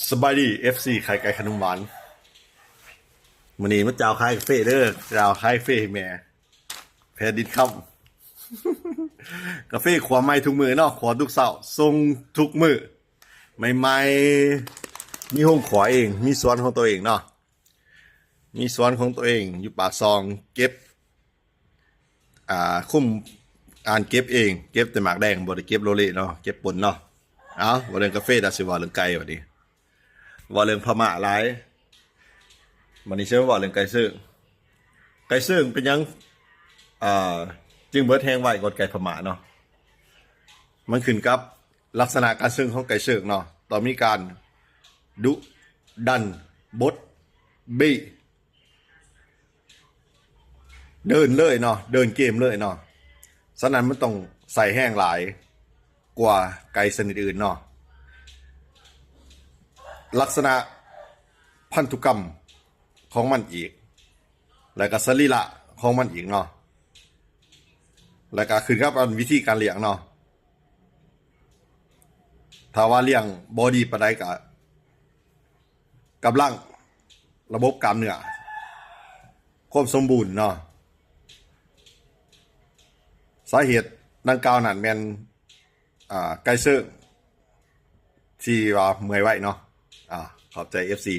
ສະບາຍດີ ເອັຟຊີ ຂາຍໄກ່ຂະໜົມຫວານ. ມື້ນີ້ມາຈ່າວຂາຍກາເຟເດີ ຈ່າວຂາຍກາເຟໃຫ້ແມ່ແຜ່ນດິນຄຳ. ກາເຟຂົ້ວໃໝ່ທຸກມື້ເນາະ, ຂົ້ວທຸກເຊົ້າ ສົ່ງທຸກມື້ ໃໝ່ໆ. ມີໂຮງຂົ້ວເອງ, ມີສວນຂອງຕົວເອງເນາະ, ມີສວນຂອງຕົວເອງຢູ່ປາກຊ່ອງ, ເກັບ ອ່າ ຄຸມ ອ່ານເກັບເອງ, ເກັບແຕ່ໝາກແດງ, ບໍ່ໄດ້ເກັບໂລເລເນາະ, ເກັບປົນເນາະ. ເອົາ ເວົ້າເລື່ອງກາເຟ ດາຊິເວົ້າເລື່ອງໄກ່ບັດນີ້. ເວົ້າເລື່ອງພະມ້າຫຼາຍ, ບັດນີ້ຊິມາເວົ້າເລື່ອງໄກ່ເຊິ່ງ. ໄກ່ເຊິ່ງເປັນຫຍັງ ອ່າ ຈຶ່ງເບີດແຮງໄວກວ່າໄກ່ພະມ້າເນາະ? ມັນຂຶ້ນກັບລັກສະນະການເຊິ່ງຂອງໄກ່ເຊິ່ງເນາະ, ຕ້ອງມີການດຸດັນ, ບົດ, ບີ້, ເດີນເລີຍເນາະ, ເດີນເກມເລີຍເນາະ. ສະນັ້ນມັນຕ້ອງໃຊ້ແຮງຫຼາຍກວ່າໄກ່ຊະນິດອື່ນເນາະ. ລັກສະນະພັນທຸກຳຂອງມັນອີກ ແລ້ວກໍສະລີລະຂອງມັນອີກເນາະ, ແລ້ວກໍຂຶ້ນກັບອັນວິທີການລ້ຽງເນາະ. ຖ້າວ່າລ້ຽງບໍ່ດີປານໃດກໍ ກຳລັງ, ລະບົບກາມເນື້ອ, ຄວາມສົມບູນເນາະ. ສາເຫດດັ່ງກ່າວນັ້ນແມ່ນ ອ່າ ໄກ່ເຊິ່ງທີ່ວ່າເມື່ອຍໄວເນາະ. ອ່າ ຂອບໃຈ ເອັຟຊີ.